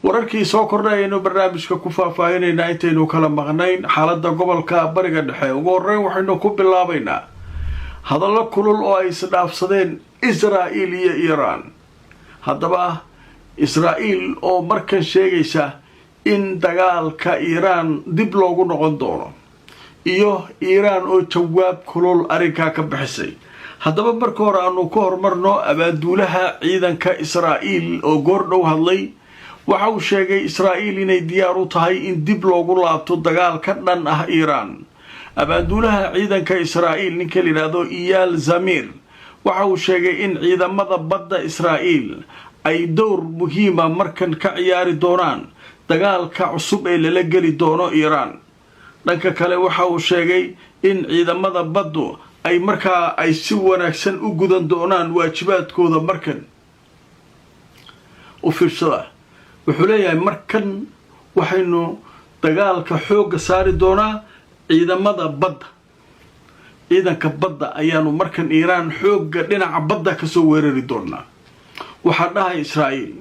Wararkii soo kordhayaynu barnaamijka ku faahfaahinaynaa intaynu kala maqnayn xaaladda gobolka Bariga Dhexe. Ugu horreyn waxaynu ku bilaabaynaa hadallo kulul oo ay isdhaafsadeen Israa'iil iyo Iiraan. Haddaba Israa'iil oo markan sheegaysa in dagaalka Iiraan dib loogu noqon doono, iyo Iiraan oo jawaab kulul arrinkaa ka bixisay. Haddaba marka hore aanu ka horumarno abaanduulaha ciidanka Israa'iil oo goordhow hadlay. Waxa uu sheegay Israa'iil inay diyaar u tahay in dib loogu laabto dagaal ka dhan ah Iiraan. Abaanduulaha ciidanka Israa'iil, ninka la yidhaahdo Iyaal Zamir, waxa uu sheegay in ciidamada badda Israa'iil ay dowr muhiima markan ka ciyaari doonaan dagaalka cusub ee lala geli doono Iiraan. Dhanka kale, waxa uu sheegay in ciidamada baddu ay markaa ay si wanaagsan u gudan doonaan waajibaadkooda. Markan u fiirsada, wuxuu leeyahay markan waxaynu dagaalka xoogga saari doonaa ciidamada badda. Ciidanka badda ayaanu markan Iiraan xoogga dhinaca badda kasoo weerari doonaa, waxaa dhahay Israa'iil.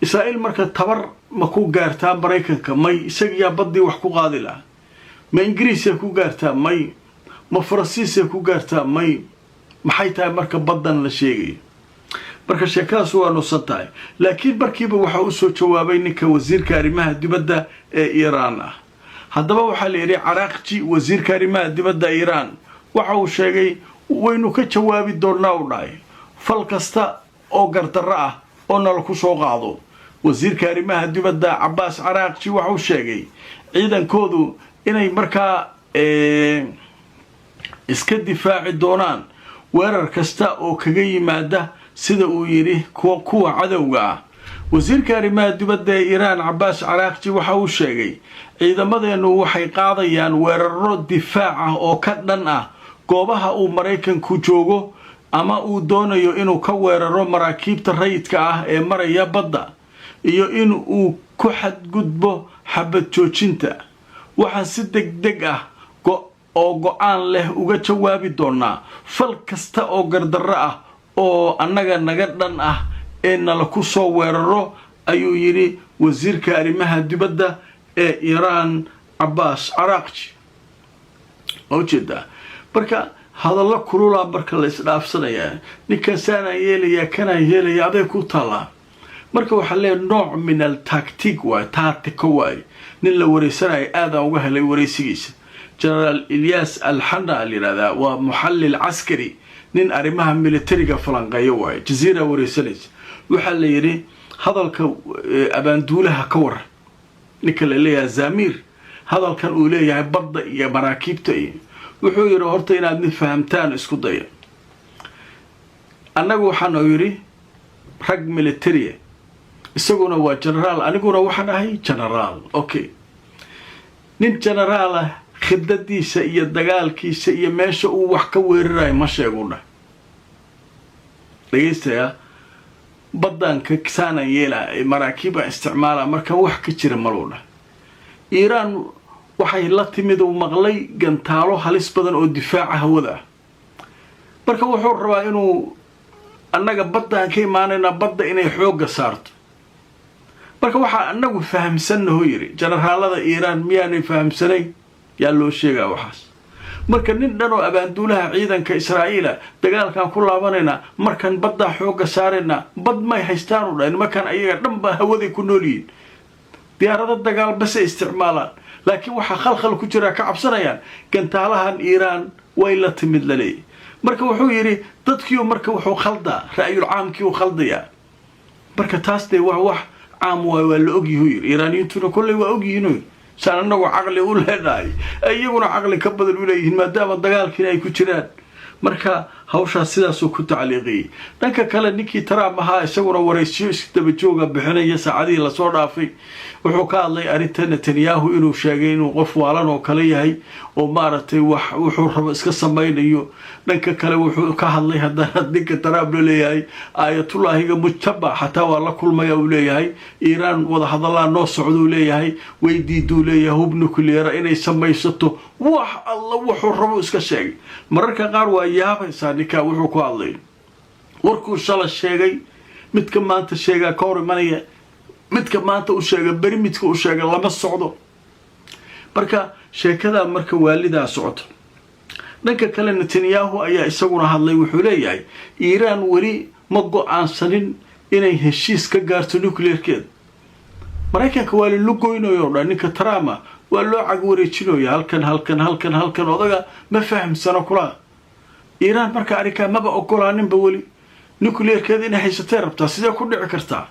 Israa'iil marka tabar ma ku gaartaa Maraykanka? May. Isagiyaa baddii wax ku qaadi laha. Ma Ingiriisay ku gaartaa? May. Ma Faransiisay ku gaartaa? May. Maxay tahay marka baddan la sheegayo? Marka sheekadaas waa nusan tahay, laakiin markiiba waxaa usoo jawaabay ninka wasiirka arrimaha dibadda ee Iiraan ah. Haddaba waxaa la yidhi Caraaqji, wasiirka arrimaha dibadda Iiraan, waxa uu sheegay waynu ka jawaabi doonnaa, u dhahay, fal kasta oo gardarro ah oo nala ku soo qaado. Wasiirka arrimaha dibadda Cabaas Caraaqji waxauu sheegay ciidankoodu inay markaa iska difaaci doonaan weerar kasta oo kaga yimaada, sida uu yidhi, kuwa cadowga ah. Wasiirka arrimaha dibadda ee Iiraan Cabaas Caraaqji waxa uu sheegay: "Ciidamadeennu waxay qaadayaan weeraro difaac ah oo ka dhan ah goobaha uu Maraykanku joogo ama uu doonayo inuu ka weeraro maraakiibta rayidka ah ee maraya badda iyo in uu ku xadgudbo xabad joojinta. Waxaan si deg deg ah oo go'aan leh uga jawaabi doonaa fal kasta oo gardarro ah oo annaga naga dhan ah ee nala ku soo weeraro," ayuu yidhi wasiirka arrimaha dibadda ee Iiraan Cabaas Caraaqji. Waa ujeedaa marka hadallo kululaa marka la isdhaafsanayaa. Ninkan saanaan yeelayaa, kanaan yeelaya, aday ku taallaa. Marka waxaa leeyahay nooc min al tactic waay, taatiko waay. Nin la wareysanayo aadaan uga helay wareysigiisa, Generaal Ilyas Alxana la yidhahdaa, waa muxallil caskari, nin arrimaha militariga falanqeeyo waaye. Jaziira wareysanaysa. Waxaa la yidhi: "Hadalka abaanduulaha ka waran, ninka la leeyahay Zamir, hadalkan uu leeyahay badda iyo maraakiibta iyo?" Wuxuu yidhi: "Horta inaad mid fahamtaan isku daya. Annagu waxaanu yidhi rag militaria, isaguna waa generaal, aniguna waxaan ahay generaal. Okay, nin generaalah khidadiisa iyo dagaalkiisa iyo meesha uu wax ka weerarayo ma sheegu." Dhah, dhegaystayaa, baddaanka saanaan yeelaa, maraakiibaan isticmaala, marka wax ka jira maluu dhah. Iiraan waxay la timid, uu maqlay, gantaalo halis badan oo difaaca hawada ah. Marka wuxuu rabaa inuu annaga baddaan ka imaanaynaa, badda inay xoogga saarto. Marka waxaa annagu fahamsannaho," yidhi, "generaalada Iiraan miyaanay fahamsanayn? Yaa loo sheegaa waxaas?" Marka nin dhan oo abaanduulaha ciidanka Israa'iila, dagaalkaan ku laabanaynaa, markan baddaa xoogga saaraynaa, bad may haystaan u dhahay. Nimankan ayaga dhan baa hawaday ku nool yihiin, diyaarado dagaal basay isticmaalaan, laakiin waxaa khalkhal ku jiraa, ka cabsanayaan gantaalahan Iiraan way la timid laleeyahy. Marka wuxuu yidhi dadkiiu marka wuxuu khaldaa, ra'yul caamkii uu khaldayaa. Marka taas dee waa wax caam waay, waa la ogyihu yidhi. Iiraaniyiintuna kolley waa ogyihiin, yidhi, saan anagoo caqli u leenahay iyaguna caqli ka badan u leeyihiin, maadaama dagaalkiina ay ku jiraan. Marka hawshaas sidaasuu ku tacliiqiyey. Dhanka kale, ninkii Trump ahaa isaguna waraysiyo isdaba jooga bixinaya saacadihii lasoo dhaafay. Wuxuu ka hadlay arrinta Netanyahu, inuu sheegay inuu qof waalan oo kale yahay oo maaragtay wax wuxuu rabo iska samaynayo. Dhanka kale, wuxuu ka hadlay haddana ninka Trump la leeyahay Aayatullaahiga Mujtaba xataa waa la kulmaya, uu leeyahay. Iiraan wadahadallaa noo socduu leeyahay, way diiduu leeyahay hub nuclear inay samaysato. Wax alla wuxuu rabo iska sheegay. Mararka qaar waa yaabaysaa ninkaa wuxuu ku hadlay. Warkuu shala sheegay midka maanta sheegaa ka hor imanaya. Midka maanta u sheega, beri midka u sheega lama socdo. Marka sheekadaa marka waalidaa socoto. Dhanka kale, Netanyahu ayaa isaguna hadlay. Wuxuu leeyahay Iiraan weli ma go-aansanin inay heshiis ka gaarto nuclearkeeda. Maraykanka waa lala goynayo dhan, ninka Trump waa loo cag wareejinaya halkan, halkan, halkan, halkan. Odaga ma fahamsano kulaa. Iiraan marka arrinkaa maba ogolaaninba weli, nuclearkeeda inay haysatee rabtaa. Sidee ku dhici kartaa?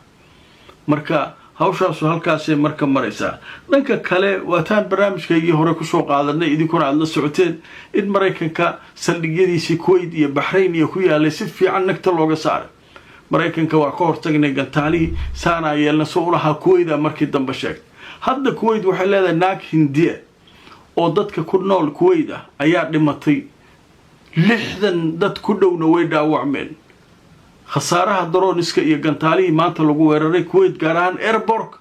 Marka hawshaasu halkaasay marka maraysaa. Dhanka kale, waataan barnaamijkaygii hore kusoo qaadanay, idinkuna aada la socoteen, in Maraykanka saldhigyadiisii Kuwait iyo Baxrayn iyo ku yaalay si fiican nagta looga saaray. Maraykanka waa ka hortagnay gantaalihii, saanaa yeelna soo ulahaa. Kuwayda markii dambe sheegtay. Hadda Kuwait waxay leedahay naag Hindiya oo dadka ku nool Kuwait ah ayaa dhimatay, 60 dad ku dhowna way dhaawacmeen. Khasaaraha droneska iyo gantaalihii maanta lagu weeraray Kuwait, gaar ahaan airportka.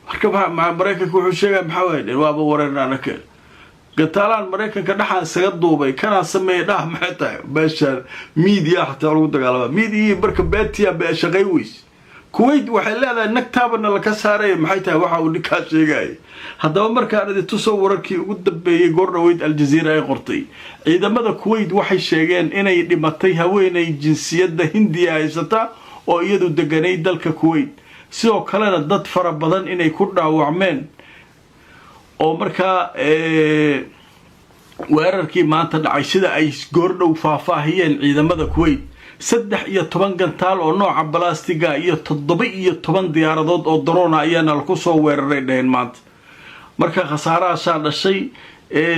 Marka Maraykanka wuxuu sheegaya maxaa waay? Waaba wareernaanake gantaalahan Maraykanka dhaxaa isaga duubay, kanaa sameeya dhax. Maxay tahay meeshaan? Miidiya xataa lagu dagaalama miidiyii. Marka betiya bee shaqay weys. Kuwait waxay leedahay nagtaabana laka saaraya. Maxay tahay waxa uu ninkaa sheegaya? Haddaba markaan idin tuso wararkii ugu dambeeyey, goor dhaweyd Aljaziira ay qortay, ciidamada Kuwait waxay sheegeen inay dhimatay haweenay jinsiyadda Hindiya haysata oo iyadu deganay dalka Kuwait, sidoo kalena dad fara badan inay ku dhaawacmeen oo markaa weerarkii maanta dhacay, sida ay goordhow faahfaahiyeen ciidamada Kuwait. 13 gantaal oo nooca balastiga iyo 17 diyaaradood oo drone ayaana laku soo weeraray, dhaheen maanta. Marka khasaarahaasaa dhashay.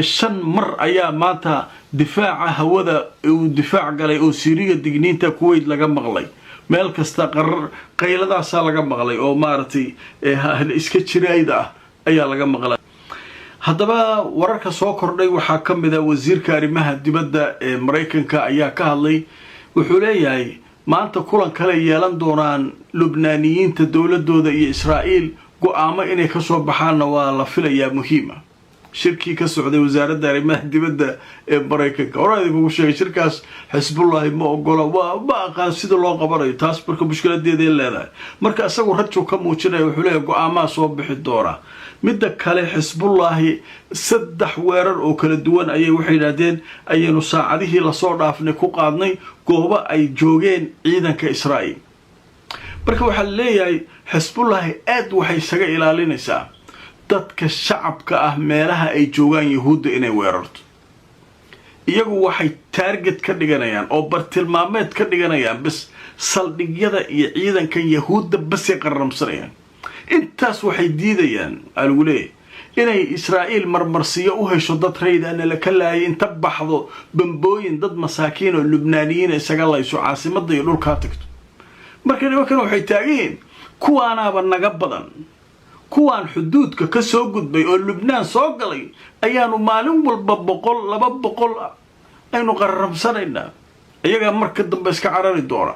Shan mar ayaa maanta difaaca hawada uu difaac galay oo siiriga digniinta Kuwait laga maqlay. Meel kasta qarar qayladaasaa laga maqlay oo maaragtay iska jiraayda ah ayaa laga maqlay. Haddaba wararka soo kordhay waxaa ka mid a wasiirka arrimaha dibadda ee Maraykanka ayaa ka hadlay. Wuxuu leeyahay maanta kulan kale yeelan doonaan Lubnaaniyiinta, dowladooda iyo Israa'iil. Go-aamo inay kasoo baxaanna waa la filayaa muhiima. Shirkii ka socday wasaaradda arrimaha dibadda ee Maraykanka, horaa idinkugu sheegay, shirkaas Xisbullahi ma ogola. Waa ma aqaan sida loo qabanayo taas. Marka mushkiladeeday leedahay. Marka isagu rajo ka muujinaya, wuxuu leeyahay go-aamaha soo bixi doonaa. Midda kale, Xisbullaahi saddex weerar oo kala duwan ayay waxay yidhaahdeen ayaynu saacadihii lasoo dhaafnay ku qaadnay goobo ay joogeen ciidanka Israa'iil. Marka waxaa leeyahay Xisbullaahi aad waxay isaga ilaalinaysaa dadka shacabka ah meelaha ay joogaan Yahuudda inay weerarto. Iyagu waxay target ka dhiganayaan oo bartilmaameed ka dhiganayaan bas saldhigyada iyo ciidankan Yahuudda basay qarramsanayaan. Intaas waxay diidayaan, aa lagu leeyahay, inay Israa'iil marmarsiyo u hesho dad raydaana la ka laayay, inta baxdo bambooyin dad masaakiin oo Lubnaaniyiina isaga layso, caasimadda iyo dhulkaa tagto. Marka nimankan waxay taagan yihiin kuwaanaaba naga badan, kuwaan xuduudka ka soo gudbay oo Lubnaan soo galay ayaanu maalin walba 100, 200 aynu qararabsanaynaa. Iyagaa marka dambe iska carari doona.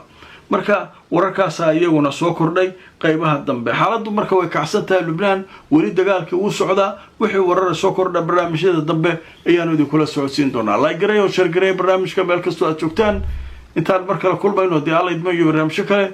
Marka wararkaasaa iyaguna soo kordhay qaybaha dambe. Xaaladdu marka way kacsan tahay Lubnaan, weli dagaalkii wuu socdaa. Wixii warara soo kordha barnaamijyada dambe ayaanu idinkula socodsiin doonaa. Like gareey oo share gareey barnaamijka meel kastoo aad joogtaan. Intaan mar kale kulmayno, haddii Alla idmo, iyo barnaamijyo kale.